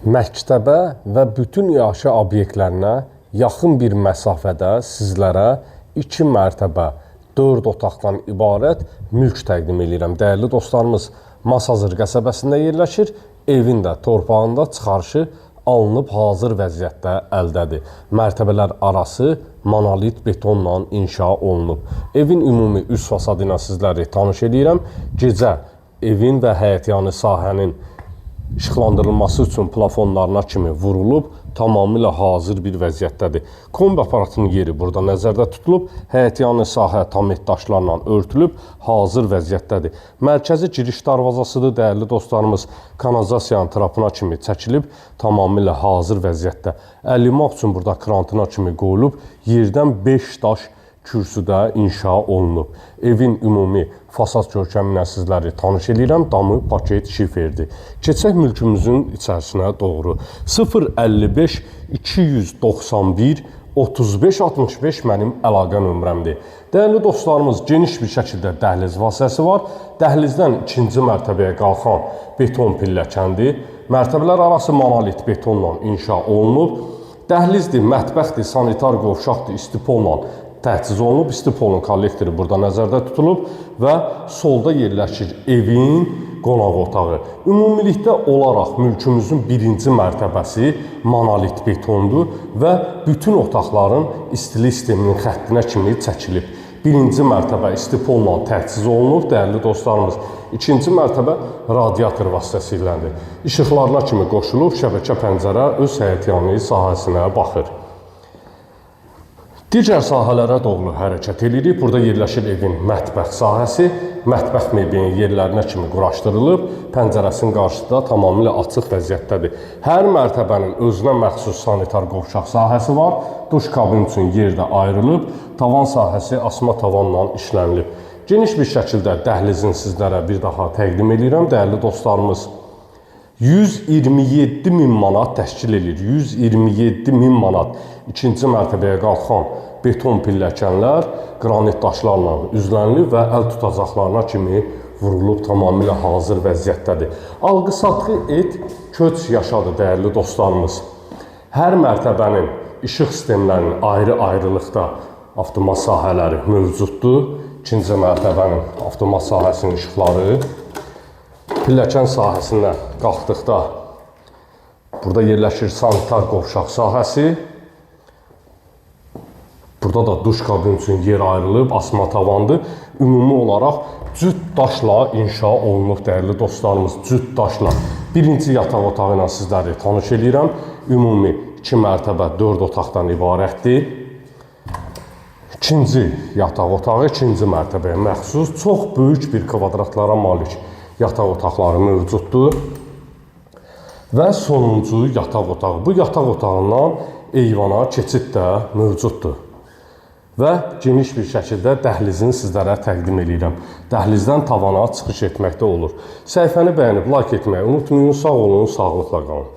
Məktəbə və bütün iaşə obyektlərinə yaxın bir məsafədə sizlərə 2 mərtəbə 4 otaqdan ibarət mülk təqdim eləyirəm. Dəyərli dostlarımız, Masazır qəsəbəsində yerləşir. Evin də torpağında çıxarışı alınıb hazır vəziyyətdə əldədir. Mərtəbələr arası monolit betonla inşa olunub. Evin ümumi üst fasadı ilə sizləri tanış eləyirəm. Gecə evin və həyətyanı sahənin işıqlandırılması üçün plafonlarına kimi vurulub, tamamilə hazır bir vəziyyətdədir. Kombi aparatının yeri burada nəzərdə tutulub, həyətyanı sahə tamet daşlarla örtülüb, hazır vəziyyətdədir. Mərkəzi giriş darvazasıdır, dəyərli dostlarımız, kanalizasiyanın trapına kimi çəkilib, tamamilə hazır vəziyyətdə. Əl yumaq üçün burada krantına kimi qoyulub, yerdən 5 daş kürsüdə inşa olunub. Evin ümumi fasad görkəmi ilə sizləri tanış eləyirəm. Damı paket şiferdir. Keçək mülkümüzün içərisinə doğru. 055 291 35 65 mənim əlaqə nömrəmdir. Dəyərli dostlarımız, geniş bir şəkildə dəhliz vasitəsi var. Dəhlizdən ikinci mərtəbəyə qalxan beton pilləkəndir. Mərtəbələr arası monolit betonla inşa olunub. Dəhlizdir, mətbəxdir, sanitar qovşaqdır, istipolla təchiz olunub. İstipolun kollektoru burada nəzərdə tutulub və solda yerləşir evin qonaq otağı. Ümumilikdə olaraq mülkümüzün birinci mərtəbəsi monolit betondur və bütün otaqların istilik sisteminin xəttinə kimi çəkilib. Birinci mərtəbə istipolla təchiz olunub, dəyərli dostlarımız. İkinci mərtəbə radiator vasitəsilədir. İşıqlarına kimi qoşulub, şəbəkə pəncərə öz həyətyanı sahəsinə baxır. Digər sahələrə doğru hərəkət edirik. Burada yerləşir evin mətbəx sahəsi. Mətbəx mebelinin yerlərinə kimi quraşdırılıb, pəncərəsinin qarşısında tamamilə açıq vəziyyətdədir. Hər mərtəbənin özünə məxsus sanitar qovşaq sahəsi var. Duş kabin üçün yer də ayrılıb. Tavan sahəsi asma tavanla işlənilib. Geniş bir şəkildə dəhlizin sizlərə bir daha təqdim eləyirəm, dəyərli dostlarımız. 127 min manat təşkil eləyir. 127 min manat ikinci mərtəbəyə qalxan beton pilləkənlər qranit daşlarla üzlənilib və əl tutacaqlarına kimi vurulub, tamamilə hazır vəziyyətdədir. Alqı-satqı et, köç yaşadı, dəyərli dostlarımız. Hər mərtəbənin işıq sistemlərinin ayrı-ayrılıqda avtomat sahələri mövcuddur. İkinci mərtəbənin avtomat sahəsinin işıqları. Pilləkən sahəsindən qalxdıqda burada yerləşir sanitar qovşaq sahəsi. Burada da duş kabin üçün yer ayrılıb, asma tavandır. Ümumi olaraq cüt daşla inşa olunub, dəyərli dostlarımız, cüt daşla. Birinci yataq otağı ilə sizləri tanış eləyirəm. Ümumi 2 mərtəbə 4 otaqdan ibarətdir. İkinci yataq otağı ikinci mərtəbəyə məxsus çox böyük bir kvadratlara malik yataq otaqları mövcuddur. Və sonuncu yataq otağı. Bu yataq otağından eyvana keçid də mövcuddur. Və geniş bir şəkildə dəhlizini sizlərə təqdim eləyirəm. Dəhlizdən tavana çıxış etməkdə olur. Səhifəni bəyənib like etməyi unutmayın. Sağ olun, sağlıqla qalın.